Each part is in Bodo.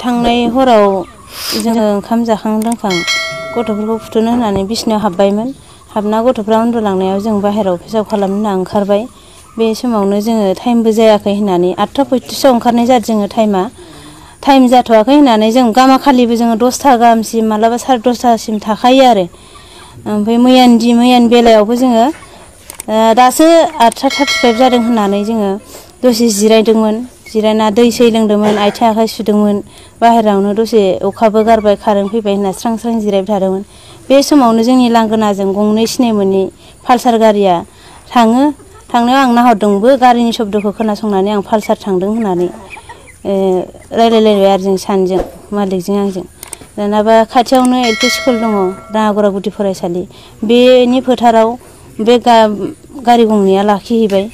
थांनाय हराव जोङो ओंखाम जाखां लोंखां गथ'फोरखौ फुथुनो होनानै बिसिनायाव हाबबायमोन। हाबना गथ'फ्रा उन्दुलांनायाव जों बाहेरायाव पेसाब खालामनो होनना ओंखारबाय। बे समावनो जोङो टाइमबो जायाखै होननानै 8:35 ओंखारनाय जादों जोङो टाइम जाथ'वाखै होननानै जों गामाखालिबो जोङो 10था गाहामसिम मालाबा 10:30सिम थाखायो आरो। ओमफ्राय मैयानि बेलायावबो जोङो दासो 8:35 जादों होननानै जोङो दसे जिरायदोंमोन। जिरायना दै सै लोंदोंमोन, आथिं आखाइ सुदोंमोन। बाहेरायावनो दसे अखाबो गारबाय कारेन्ट फैबाय होनना स्रां स्रां जिरायबाय थादोंमोन। बे समावनो जोंनि लांगोनाजों गंनै सिनाय मोनै पालसार गारिया थांनायाव आं नाहरदोंबो गारिनि शब्दखौ खोनासंनानै आं पालसार थांदों होननानै रायलायलायबाय आरो जों सानैजों मालिकजों आंजों। दानाबा खाथियावनो LP स्कुल दङ, राङागरा गुदि फरायसालि। बेनि फोथाराव बे गारि गंनैया लाखिहैबाय,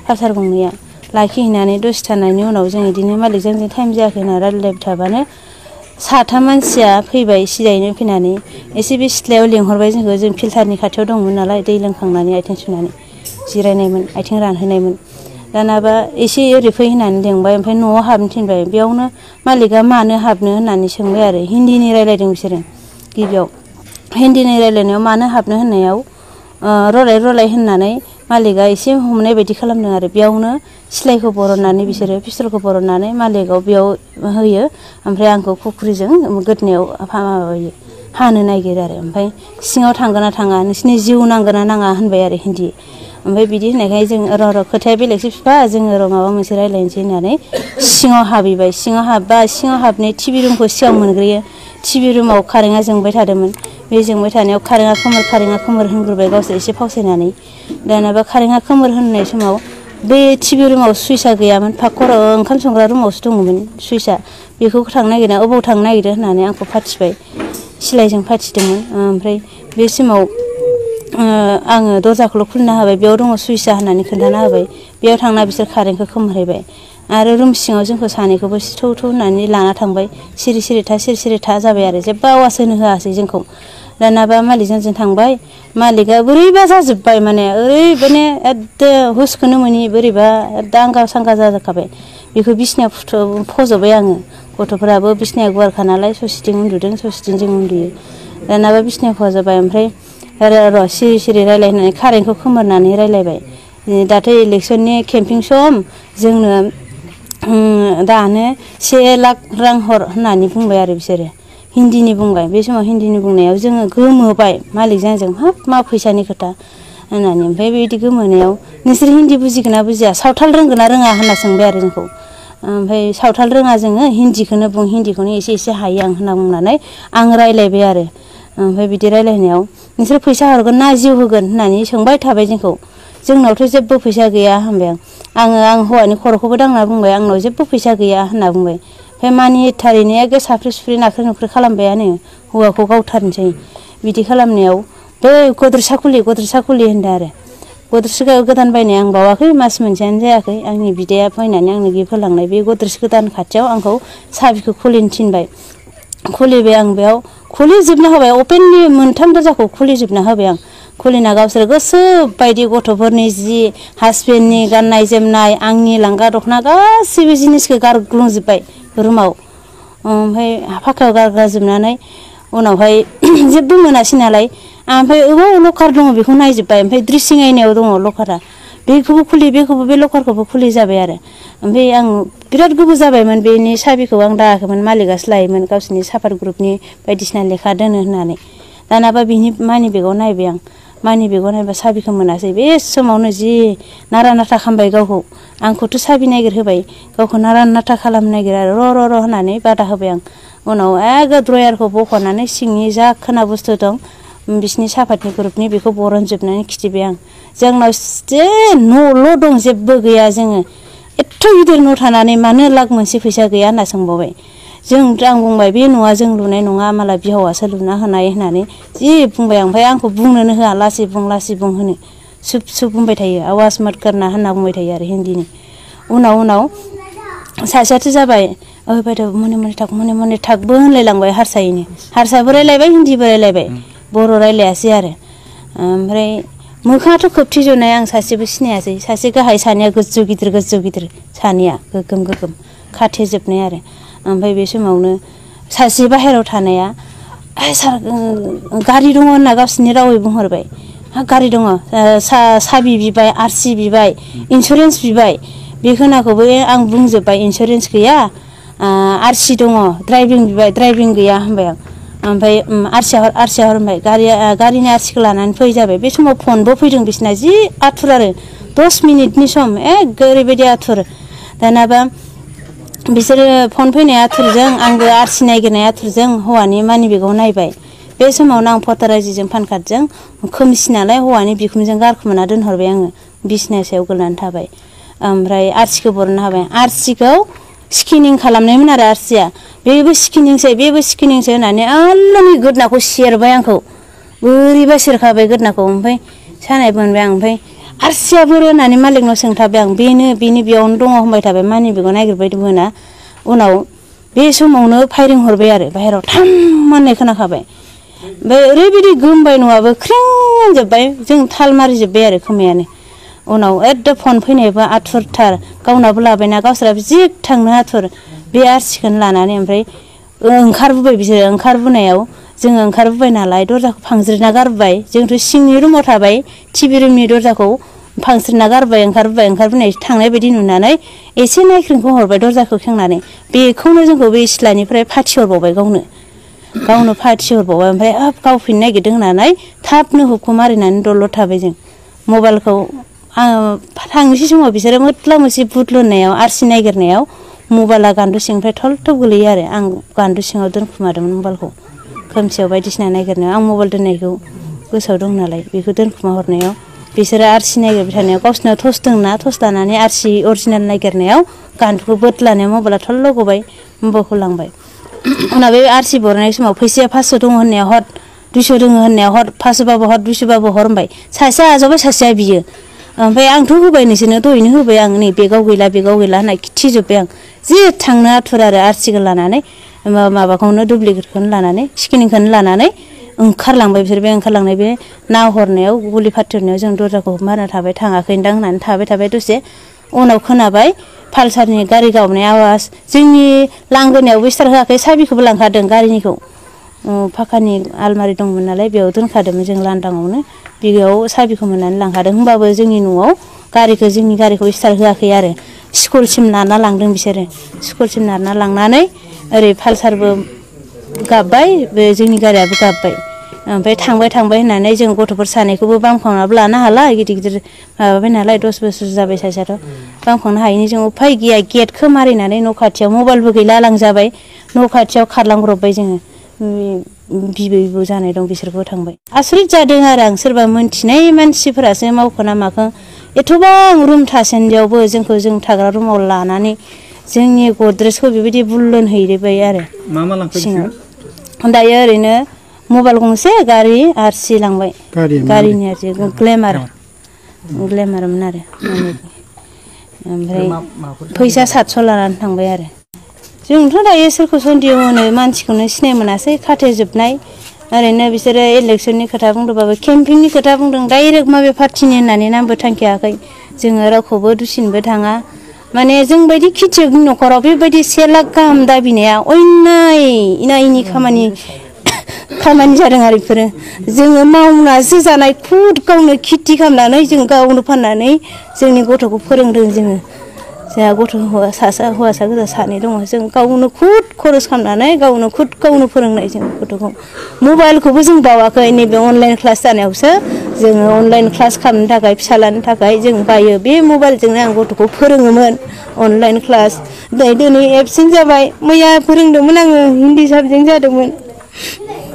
पालसार गंनैया लाखिहैनानै दसे थानायनि उनाव जों बिदिनो मालिकजों जों टाइम जायाखै होनना रायलायबाय थाबानो 3 मानसिया फैबाय सिदायैनो फैनानै एसे बे सिथ्लायाव लेंहरबाय जोंखौ। जों फिल्टारनि खाथियाव दंमोन नालाय, दै लोंखांनानै आथिं सुनानै जिरायनायमोन, आथिं रानहोनायमोन। दानाबा एसे ओरै फै होननानै लेंबाय, ओमफ्राय न'आव हाबनो थिनबाय। बेयावनो मालिकआ मानो हाबनो होननानै सोंबाय आरो। हिन्दीनि रायलायदों बिसोरो गिबियाव। हिन्दीनि रायलायनायाव मानो हाबनो होननायाव रलाय होननानै मालिकआ एसे हमनाय बायदि खालामदों आरो। बेयावनो सिलाइखौ बरननानै बिसोरो पिस्तलखौ बरननानै मालिकआव बेयाव होयो, ओमफ्राय आंखौ खुख्रिजों गोदनायाव हानो नागिरो आरो। ओमफ्राय सिङाव थांगोन ना थाङा, नोंसिनि जिउ नांगोन ना नाङा होनबाय आरो हिन्दी। ओमफ्राय बिदि होननायखाय जों र' खोथाया बेलेगसो बिफा, जोङो र' माबा मोनसे रायलायनोसै होननानै सिङाव हाबहैबाय। सिङाव हाबनाय टिभि रुमखौ सिगां मोनग्रोयो। टिभि रुमाव कारेन्टआ जोंबाय थादोंमोन। बे जोंबाय थानायाव कारेन्टआ खोमोर होनग्रोबाय गावसोर एसे फावसायनानै। दानाबा कारेन्टआ खोमोर होननाय समाव बे टिभि रुमाव सुइचआ गैयामोन, ओंखाम संग्रा रुमावसो दङमोन सुइचआ। बेखौ थांनो नागिरदों, अबाव थांनो नागिरदों होननानै आंखौ फाथिबाय, सिलाइजों फाथिदोंमोन। ओमफ्राय बे समाव आङो दरजाखौल' खुलिना होबाय, बेयाव दङ सुइचआ होननानै खोन्थाना होबाय। बेयाव थांना बिसोर कारेन्टखौ खोमोरहैबाय आरो रुम सिङाव जोंखौ सानैखौबो थौ होननानै लाना थांबाय। सिरि था जाबाय आरो, जेबो आवाज होनो होआसै जोंखौ। दानाबा मालिकजों जों थांबाय। मालिकआ बोरैबा जाजोब्बाय, माने एकदम हुसखौनो मोनि, बोरैबा दांगा सांगा जाजोबखाबाय। बेखौ बिसिनायाव फज'बाय आङो। गथ'फोराबो बिसिनाया गुवारखा नालाय, ससेथिं उन्दुदों, ससेथिं जों उन्दुयो। दानाबा बिसिनायाव फज'बाय। ओमफ्राय र' सिरि रायलाय होननानै कारेन्टखौ खोमोरनानै रायलायबाय। दाथ' इलेक्सननि केम्पिं सम, जोंनो दानो 1 लाख रां हर होननानै बुंबाय आरो बिसोरो हिन्दीनि बुंबाय। बे समाव हिन्दीनि बुंनायाव जोङो गोमोबाय मालिकजों आंजों, हाब मा फैसानि खोथा होननानै। ओमफ्राय बेबायदि गोमोनायाव नोंसोर हिन्दी बुजिगोन ना बुजिया, सावथाल रोंगोन ना रोङा होनना सोंबाय आरो जोंखौ। ओमफ्राय सावथाल रोङा जोङो, हिन्दीखौनो बुं, हिन्दीखौनो एसे हायो आं होनना बुंनानै आं रायलायबाय आरो। ओमफ्राय बिदि रायलायनायाव नोंसोर फैसा हरगोन ना जिउ होगोन होननानै सोंबाय थाबाय जोंखौ। जोंनावथ' जेबो फैसा गैया होनबाय आं हौवानि खर'खौबो दांना बुंबाय, आंनाव जेबो फैसा गैया होनना बुंबाय। ओमफ्राय मानि थारैनो एखे साफ्रे सुफ्रे नाख्रे नुख्रे खालामबायानो, हौवाखौ गावथारनोसै। बिदि खालामनायाव बै गद्रेजआ खुलि होनदों आरो। गद्रेज गोदान बायनाय आं बावाखै, मास मोनसेयानो जायाखै। आंनि बिदाया फैनानै आंनो गिफ्ट होलांनाय बे गद्रेज गोदान खाथियाव आंखौ साबिखौ खुलिनो थिनबाय। खुलिबाय आं, बेयाव खुलिजोबना होबाय, अपेनलि 3 दरजाखौ खुलिजोबना होबाय आं। खुलिना गावसोर गोसो बायदि गथ'फोरनि जि, हासबेन्डनि गाननाय जोमनाय, आंनि लांगा दख'ना गासैबो जिनिसखौ गारग्लुंजोब्बाय रुमाव। ओमफ्राय फाखायाव गारग्राजोबनानै उनावहाय जेबो मोनासै नालाय, ओमफ्राय अबाव लकार दङ बेखौ नायजोब्बाय। ओमफ्राय ड्रेसिं आयनायाव दङ लकारा, बेखौबो बे लकारखौबो खुलि जाबाय आरो। ओमफ्राय आं बिराद गोबाव जाबायमोन, बेनि साबिखौ आं दायाखैमोन, मालिकआसो लायोमोन गावसोरनि साफात ग्रुपनि बायदिसिना लेखा दोनो होननानै। दानाबा बिनि मानि बेगाव नायबाय आं, मानि बेगाव नायबा साबिखौ मोनासै। बे समावनो जि नारा नाथा खालामबाय गावखौ, आंखौथ' साबि नागिर होबाय, गावखौ नारा नाथा खालामनो नागिरो आरो। र' होननानै बादा होबाय आं। उनाव ड्रयारखौ बख'नानै सिंनि जा खोना बुस्थु दं बिसिनि साफातनि ग्रुपनि, बेखौ बरनजोबनानै खिथिबाय आं। जोंनाव न'ल' दं, जेबो गैया। जोङो एथ' गिदिर न' थानानै मानो लाख मोनसे फैसा गैया होनना सोंबावबाय। आं बुंबाय, बे न'आ जों लुनाय नङा, मालाय बिहावासो लुना होनाय होननानै जि बुंबाय आं। ओमफ्राय आंखौ बुंनोनो होआ, लासै बुं होनो सुब बुंबाय थायो, आवाज मत करना होनना बुंबाय थायो आरो हिन्दीनि। उनाव सासेयाथो जाबाय, बायद' मने थागबो होनलायलांबाय हारसाबो रायलायबाय, हिन्दीबो रायलायबाय, बर' रायलायासै आरो। ओमफ्राय मोखाङाथ' खोबथेजोबनाय, आं सासेबो सिनायासै। सासे गाहाय, सानैया गोजौ गिदिर सानैया गोगोम खाथेजोबनाय आरो। ओमफ्राय बे समावनो सासे बाहेरायाव थानाया सार गारि दङ होनना गावसोरनि रावै बुंहरबाय गारि दङ साबि बिबाय आरसि बिबाय इन्सुरेन्स बिबाय बे खोनाखौबो आं बुंजोब्बाय इन्सुरेन्स गैया आरसि दङ ड्राइभिं बिबाय ड्राइभिं गैया होनबाय आं ओमफ्राय आरसिया हर होनबाय गारिनि आरसिखौ लानानै फै जाबाय बे समाव फनबो फैदों बिसिना जि आथुर आरो 10 मिनिटनि सम ओरैबायदि आथुर दानाबा बिसोरो फन फैनाय आथुरजों आंबो आरसि नायगिरनाय आथुरजों हौवानि मानि बेगाव नायबाय बे समावनो आं भटार आइडिजों पान कार्डजों खोमसि नालाय हौवानि बिखुमजों गारखोमाना दोनहरबाय आङो बिसना सायाव गोलैनानै थाबाय ओमफ्राय आरसिखौ बरननो हाबाय आरसिखौ स्केनिं खालामनायमोन आरो आरसिया बेबो स्केनिंसो होननानै आल्लानि गोदनाखौ सेरबाय आंखौ बोरैबा सेरखाबाय गोदनाखौ ओमफ्राय सानाय मोनबाय आं ओमफ्राय आरसिया बोरो होननानै मालिकनाव सोंथाबाय आं बेनो बेयावनो दङ होनबाय थाबाय मानि बेगाव नागिरबाय मोना उनाव बे समावनो फायरिं हरबाय आरो बाहेरायाव थाम होननाय खोनाखाबाय ओमफ्राय ओरैबायदि गोमबाय न'आबो ख्रिं होनजोब्बाय जों थाल मारिजोब्बाय आरो खोमायानो उनाव एकदम फन फैनायबो आथुरथार गावनाबो लाबायना गावस्राबो जि थांनो आथुर बे आरसिखौनो लानानै ओमफ्राय ओंखारबोबाय बिसोरो ओंखारबोनायाव जोङो ओंखारबोबाय नालाय दरजाखौ फांज्रिना गारबोबाय जोंथ' सिंनि रुमाव थाबाय टिभि रुमनि दरजाखौ फांस्रिना गारबाय ओंखारबोनाय थांनाय बायदि नुनानै एसे नायख्रिंखौ हरबाय दरजाखौ खेंनानै बेखौनो जोंखौ बे सिथ्लानिफ्राय फाथिहरबावबाय गावनो फाथिहरबावबाय ओमफ्राय हाब गावफिननो नागिरदों होननानै थाबनो हुबखौ मारिनानै दलद थाबाय जों मबाइलखौ थांनोसै समाव बिसोरो मोथला मोनसे बुदलुनायाव आरसि नागिरनायाव मबाइला गान्दु सिंनिफ्राय थलथब गोलैयो आरो आं गान्दु सिङाव दोनखुमादोंमोन मबाइलखौ खोमसियाव बायदिसिना नागिरनायाव आं मबाइल दोननायखौ गोसोआव दं नालाय बेखौ दोनखुमा हरनायाव बिसोरो आरसि नागिरबाय थानायाव गावसोरनाव टर्च दंना टर्च लानानै आरसि अरिजिनेल नागिरनायाव गान्दुखौ बोदलानायाव मबाइला थल्ल' गबाय मबाइलखौ लांबाय उनाव बे आरसि बरनाय समाव फैसाया 500 दङ होननाया हर 200 दङ होननाया हर 500बाबो हर 200बाबो हर होनबाय सासेया आजावबाय सासेया बियो ओमफ्राय आंथ' होबाय नोंसोरनो दहैनो होबाय आं नै बेगाव गैला होनना खिथिजोब्बाय आं जि थांनो आथुर आरो आरसिखौ लानानै माबाखौनो दुप्लिकेटखौनो लानानै स्केनिंखौनो लानानै ओंखारलांबाय बिसोर बे ओंखारलांनाय बे नाहरनायाव गुलि फाथिहरनायाव जों दरजाखौ मारना थाबाय थाङाखैदां होननानै थाबाय दसे उनाव खोनाबाय पालसारनि गारि गावनाय आवाज जोंनि लांगोनायावबो स्टार्ट होआखै साबिखौबो लांखादों गारिनिखौ फाखानि आलमारि दंमोन नालाय बेयाव दोनखादोंमोन जों लांदाङावनो बेयाव साबिखौ मोननानै लांखादों होमबाबो जोंनि न'आव जोंनि गारिखौ स्टार्ट होआखै आरो स्कुलसिम नारना लांदों बिसोरो स्कुलसिम नारना लांनानै ओरै पालसारबो गाबबाय बे जोंनि गारियाबो गाबबाय ओमफ्राय थांबाय होननानै जों गथ'फोर सानैखौबो बामखांनाबो लानो हाला गिदिर माबाबाय नालाय 10 बोसोर जाबाय सासेयाथ' बामखांनो हायैनि जों उफाय गैया गेटखौ मारिनानै न' खाथियाव मबाइलबो गैला लांजाबाय न' खाथियाव खारलांब्रबबाय जोङो बिबौ जानाय दं बिसोरखौ थांबाय आसरित जादों आरो आं सोरबा मोनथिनाय मानसिफोरासो मावखोना माखो एथ'बां रुम थासेन्दियावबो जोंखौ जों थाग्रा रुमाव लानानै जोंनि गद्रेजखौ बेबायदि बुल्लन हैबाय आरो मा लांफैदों दायो ओरैनो मबाइल गंसे गारि आरसि लांबाय गारिनि आरसि ग्लेमारमोन आरो ओमफ्राय फैसा 700 लानानै थांबाय आरो जोंथ' दायो सोरखौ सन्देह होनो मानसिखौनो सिनाय मोनासै खाथेजोबनाय ओरैनो बिसोरो इलेक्सननि खोथा बुंदोंबाबो केम्पिंनि खोथा बुंदों डाइरेक्ट माबे पार्टिनि होननानै नामबो थांखियाखै जोङो रावखौबो दुसिनोबो थाङा माने जोंबायदि खेथियकनि न'खराव बेबायदि 1 लाख गाहाम दाबिनाया इनायनि खामानि जादों आरो बेफोरो जोङो मावनासो जानाय खुद गावनो खेथि खालामनानै जों गावनो फाननानै जोंनि गथ'खौ फोरोंदों जोङो जोंहा हौवासा गोजा 2 दङ जों गावनो खुद खरस खालामनानै गावनो फोरोंनाय जों गथ'खौ मबाइलखौबो जों बावाखै नैबे अनलाइन क्लास जानायावसो जोङो अनलाइन क्लास खालामनो थाखाय फिसालानो थाखाय जों बायो बे मबाइलजोंनो आं गथ'खौ फोरोङोमोन अनलाइन क्लास दिनै एबसेन्ट जाबाय मैया फोरोंदोंमोन आङो हिन्दी साबजेक्ट जादोंमोन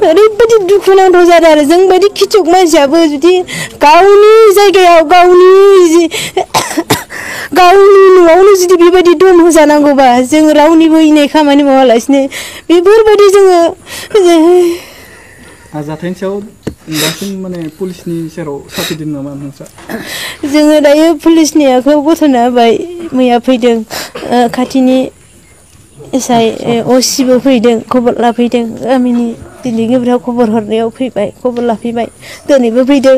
ओरैबायदि दुखुनांथाव जादों आरो जोंबायदि खेथियक मानसियाबो जुदि गावनि जायगायाव गावनि न'आवनो जुदि बेबायदि दम होजानांगौबा जों रावनिबो इनाय खामानि मावालासिनो बेफोरबायदि जोङो जाथायनि सायाव दासिम माने पुलिसनि सेराव साफिदों नामा नोंस्रा जोङो दायो पुलिसनि आखायाव गथायना होबाय मैया फैदों खाथिनि एसआइ असिबो फैदों खबर लाफैदों गामिनि दिनै गोब्राब खबर हरनायाव फैबाय खबर लाफैबाय दिनैबो फैदों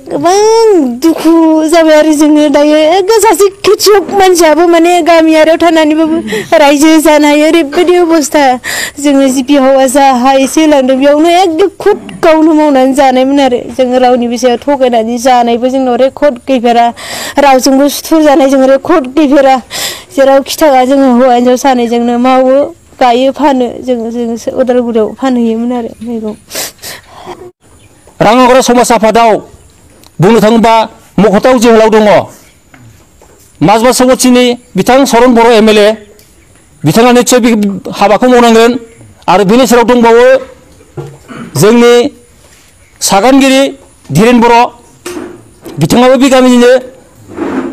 गोबां दुखु जाबाय आरो जोङो दायो सासे खेथियक मानसियाबो माने गामियारियाव थानानैबाबो रायजो जानो हायो ओरैबायदि अबस्था जोङो जिपि हौवासा हा एसे होलांदों बेयावनो एकदम खुद गावनो मावनानै जानायमोन आरो जोङो रावनिबो सायाव थगायनानै जानायबो जोंनाव रेकर्ड गैफेरा रावजोंबो सुथुर जानाय जों रेकर्ड गैफेरा जेराव खिथागा जोङो हौवा हिन्जाव सानैजोंनो मावो गायो फानो जोङो उदालगुरियाव फानहैयोमोन आरो मैगं राङागरा समाज आफादाव बुंनो थाङोबा मख'थाव जोहोलाव दङ माजबा समस्थिनि बिथां सरन बर' MLA बिथाङा निस्सय बे हाबाखौ मावनांगोन आरो बेनि सेराव दंबावो जोंनि सागानगिरि धीरेन बर' बिथाङाबो बे गामिनिनो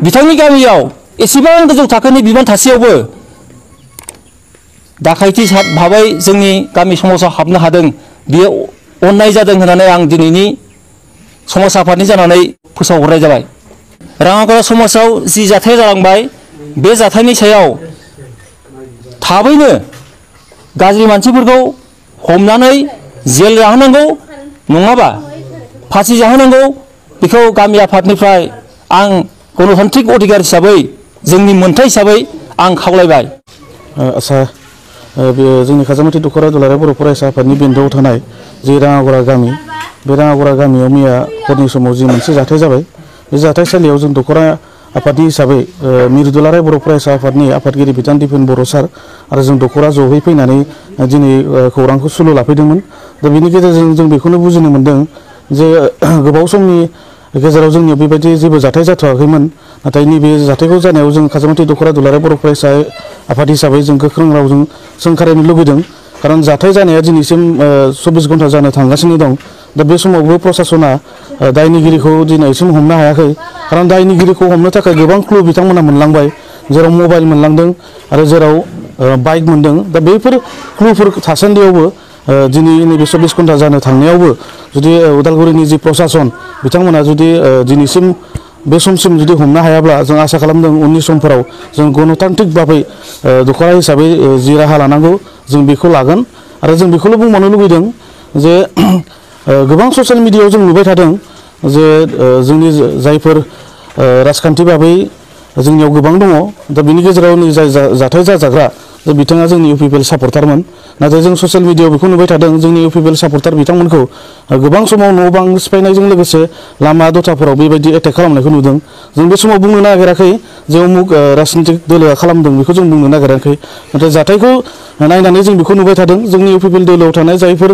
बिथांनि गामियाव एसेबां गोजौ थाखोनि बिबान थासेयावबो दाखायथि भाबै जोंनि गामि समाजाव हाबनो हादों बियो अननाय जादों होननानै आं दिनैनि समाज आफादनि जानानै फोसावहरनाय जाबाय राङागरा समाजाव जि जाथाय जालांबाय बे जाथायनि सायाव थाबैनो गाज्रि मानसिफोरखौ हमनानै जेल जाहोनांगौ नङाबा फासि जाहोनांगौ बेखौ गामि आफादनिफ्राय आं गणतान्त्रिक अधिकार हिसाबै जोंनि मोनथाय हिसाबै आं खावलायबाय आसा जोंनि खाजामाथि दख'रा दुलाराय बर' फरायसा आफादनि बेन्दोआव थानाय जि राङागरा गामि बे राङागरा गामियाव मैया हरनि समाव जि मोनसे जाथाय जाबाय बे जाथायसालियाव जों दख'रा आफादनि हिसाबै मिरु दुलाराय बर' फरायसा आफादनि आफादगिरि बिथां दिपेन बर' सार आरो जों दख'रा जयै फैनानै दिनै खौरांखौ सुलु लाफैदोंमोन दा बेनि गेजेरजों जों बेखौनो बुजिनो मोन्दों जे गोबाव समनि गेजेराव जोंनियाव बेबायदि जेबो जाथाय जाथ'वाखैमोन नाथाय नैबे जाथायखौ जानायाव जों खाजामाथि दख'रा दुलाराय बर' फरायसा आफाद हिसाबै जों गोख्रों रावजों सोंखारिनो लुबैदों खारन जाथाय जानाया दिनैसिम 24 घन्टा जानो थांगासिनो दं दा बे समावबो प्रसासना दायनिगिरिखौ दिनैसिम हमनो हायाखै खारन दायनिगिरिखौ हमनो थाखाय गोबां क्लु बिथांमोना मोनलांबाय जेराव मबाइल मोनलांदों आरो जेराव बाइक मोनदों दा बेफोर क्लुफोर थासान्दियावबो दिनै नैबे 24 घन्टा जानो थांनायावबो जुदि उदालगुरिनि जि प्रसासन बिथांमोना जुदि दिनैसिम बे समसिम जुदि हमनो हायाब्ला जों आसा खालामदों उननि समफोराव जों गणतान्त्रिक भाबै दख'रा हिसाबै जि राहा लानांगौ जों बेखौ लागोन आरो जों बेखौल' बुंबावनो लुबैदों जे गोबां ससियेल मिडियायाव जों नुबाय थादों जे जोंनि जायफोर राजखान्थि भाबै जोंनियाव गोबां दङ दा बिनि गेजेराव जाय जाथाय जाजाग्रा दा बिथाङा जोंनि UPPL सापर्टारमोन नाथाय जों ससियेल मिडियायाव बेखौ नुबाय थादों जोंनि UPPL सापर्टार बिथांमोनखौ गोबां समाव न' बां सिफायनायजों लोगोसे लामा दथाफोराव बेबायदि एटेक खालामनायखौ नुदों जों बे समाव बुंनो नागिराखै जे उमुक राजनितिक दोलोआ खालामदों बेखौ जों बुंनो नागिराखै नाथाय जाथायखौ नायनानै जों बेखौ नुबाय थादों जोंनि UPPL दोलोआव थानाय जायफोर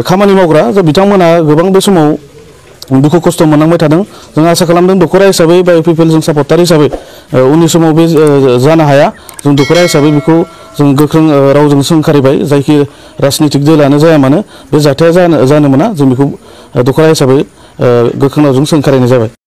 खामानि मावग्रा बिथांमोना गोबां बे समाव दुखु खस्थ' मोननांबाय थादों जों आसा खालामदों दख'रा हिसाबै बा UPPL जों सापर्टार हिसाबै उननि समाव बे जानो हाया जों दख'रा हिसाबै बेखौ जों गोख्रों रावजों सोंखारिबाय जायखि राजनितिक दोलानो जाया मानो बे जाथाया जानो मोना जों बेखौ दख'रा हिसाबै गोख्रों रावजों सोंखारिनाय जाबाय।